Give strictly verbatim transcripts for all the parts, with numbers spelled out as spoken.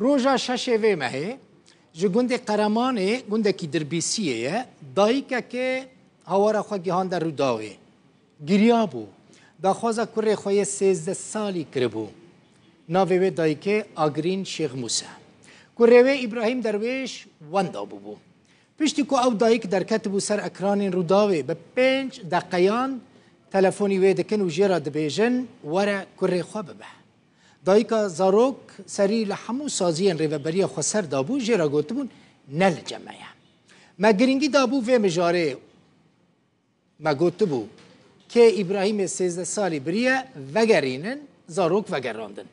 Roja şeşê vê mehê ji gundê Qeremanê, gundekî Dirbîsiyê ye, dayikekê hawara xwe gihande Rûdawê. Giriyabû. Daxwaza kurê xwe yê sêzdeh salî kiribû. Navê wê dayikê Agrîn Şêx Mûs e. Kurê wê Îbrahîm Derwêş wenda bûbû. Piştî ku ew dayik derketibû ser ekranên Rûdawê, bi pênc deqeyan telefonî wê dikin û jê re dibêjin, were kurê xwe bibe. Dayika zarok serî li hemû saziyên Rêveberiya Xweser dabû, jê re gotibûn, ne li cem me ye. Me girîngî dabû vê mijarê. Me gotibû, kê Îbrahîmê sêzdeh salî biriye, vegerînin, zarok vegerandin.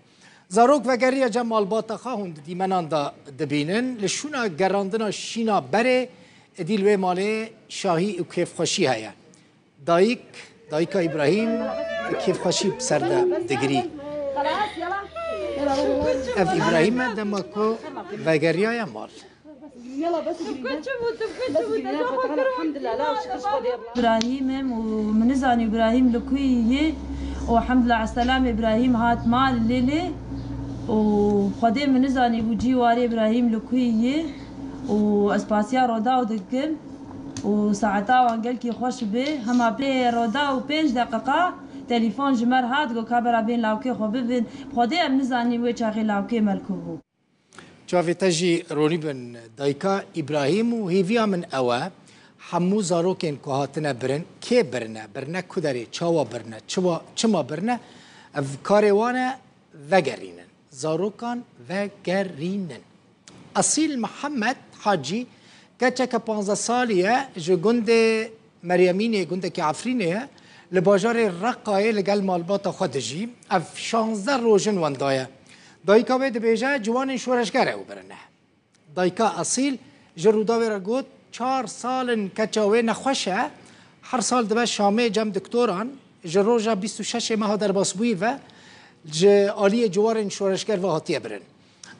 Zarok vegeriye cem malbata xwe, hûn di dîmenan de dibînin. Li şûna gerandina şîna berê, êdî li wê malê şahî û kêfxweşî heye. Dayik, dayika Îbrahîm kêfxweşî bi ser de digirî. Ev Îbrahîm e dema ku vegeriyaye mal. Îbrahîm im û min nizanî Îbrahîm li ku yî û hemdulillah eselam Îbrahîm hat mal lê lê û Xwedê min nizanî bû cî warê Îbrahîm li ku yî û ez pasiya Rodaw dikim û saeta wan gelkî xweş bê. Hema pê Rodaw pênc deqiqa telîfon ji me re hat, got, ka bera bên lawkê xwe bibin. Xwedê em nizanî wê çaxê lawkê me li ku bû. Çavê te jî ronî bin dayika Îbrahîm û hêviya min ew e, hemû zarokên ku hatine birin, kê birine, birine ku derê, çawa birine, çiwa, çima birine, ev karê wan e, vegerînin. Zarokan vegerînin. Esîl Mihemed Hacî keçeke panzdeh salî ye, ji gundê Meryemînê, gundekî Efrînê ye, li bajarê Reqayê li gel malbata xwe dijî. Ev şazdeh roj in wenda ye. Dayika wê dibêje, ciwanên şoreşger ew birine. Dayika Esîl ji Rûdawê re got, çar sal in keça wê nexweş e, her sal dibe Şamê cem doktoran, ji roja bîst û şeş meha derbasbûyî ve ji aliyê ciwanên şoreşger ve hatiye birin.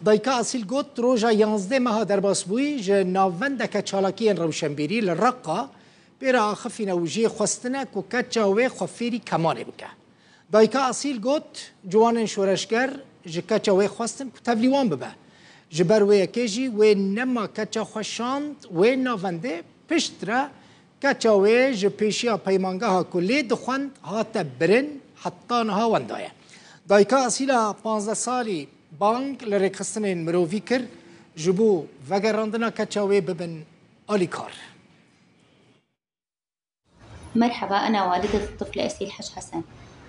Dayika Esîl got, roja yanzdeh meha derbasbûyî ji navendeke çalakiyên rewşenbîrî li Reqa pê re axifîne û jê xwestine ku keça wê xwe fêrî kemanê bike. Dayika Esîl got, ciwanên şoreşger ji keça wê xwestin ku tevlî wan bibe. Ji ber wê yekê jî wê nema keça xwe şand wê navendê, piştre keça wê ji pêşiya peymangeha ku lê dixwend hate birin, heta niha wenda ye. Dayika Esîla panzdeh salî bang li rêkxistinên mirovî kir, ji bo vegerandina keça wê bibin alîkar. مرحبا، أنا والدة الطفل أسيل حج حسن.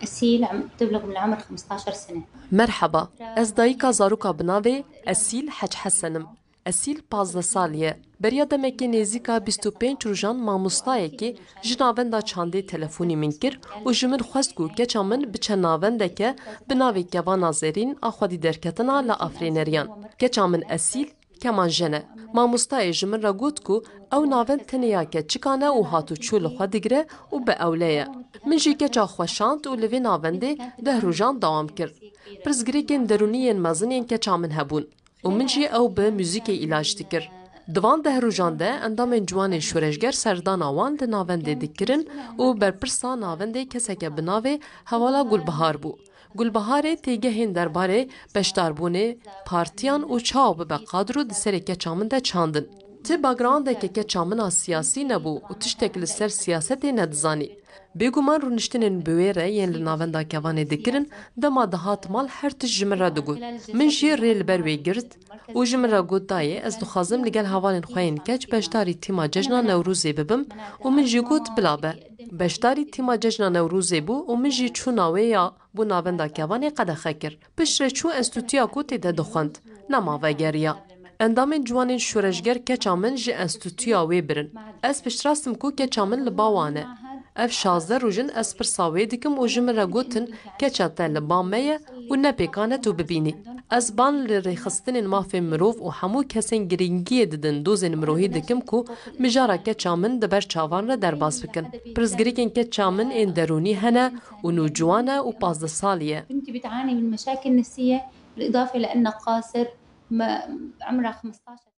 أسيل عم-، تبلغ من العمر خمستاشر سنة. Merheba, ez dayika zaroka bi navê Esîl Hec Hesen im. Esîl pazdeh salî ye. Beriya demekê nêzîka bîst û pênc rojan mamostayekê ji navenda çandê telefonî min kir û ji min xwest ku keça min biçe navendeke bi navê Kevana Zerîn a xwedî derketina li Afrêneriyan. Keça min Esîl kemanjen e. Mamostayê ji min re got ku ew navend tenê ya keçikan e û hat û çû li xwe digire û bi ewle ye. Min jî keça xwe şand û li vê navendê deh rojan dewam kir. Pirsgirêkên derûnî yên mezin yên keça min hebûn û min jî ew bi muzîkê îlac dikir. Di van deh rojan de endamên ciwanên şoreşger serdana wan li navendê dikirin û berpirsa navendê keseke bi navê Hevala Gulbihar bû. Gulbiharê têgehên derbarê beşdarbûnê partiyan û çawa bibe qadro di serê keça min de çandin. Ti backgroundeke keça min a siyasî nebû û tiştek li ser siyasetê nedizanî. Bêguman rûniştinên bi wê re yên li navenda kevanê dikirin, dema dihat mal her tişt ji min re digot. Min jî rê li ber wê girt û ji min re got dayê ez dixwazim li gel hevalên xwe yên keç beşdarî tîma cejna Newrozê bibim û min jî got bila be. Beşdarî tîma cejna Newrozê bû û min jî çûna wê ya bo navenda kevanê qedexe kir. Piştre çû enstîtuya ku tê de dixwend, nema vegeriya. Endamên ciwanên şoreşger keça min ji enstîtuya wê birin. Ez piştrast im ku keça min li ba wan e. Ev şazdeh roj in ez pirsa wê dikim û ji min re gotin, keça te li ba me ye û ne pêkan e tu bibînî. Ez ban li rêxistinên mafên mirov û hemû kesên girîngiyê didin dozên mirohî dikim ku mijara keça min di ber çavan re derbas bikin. Pirsgirêkên keça min ên derûnî hene û nû ciwan e û pazdeh salî ye. بنتي بتعاني من مشاكل نفسية، بالإضافة لأنها قاصر، م-، عمرها خمستاشر.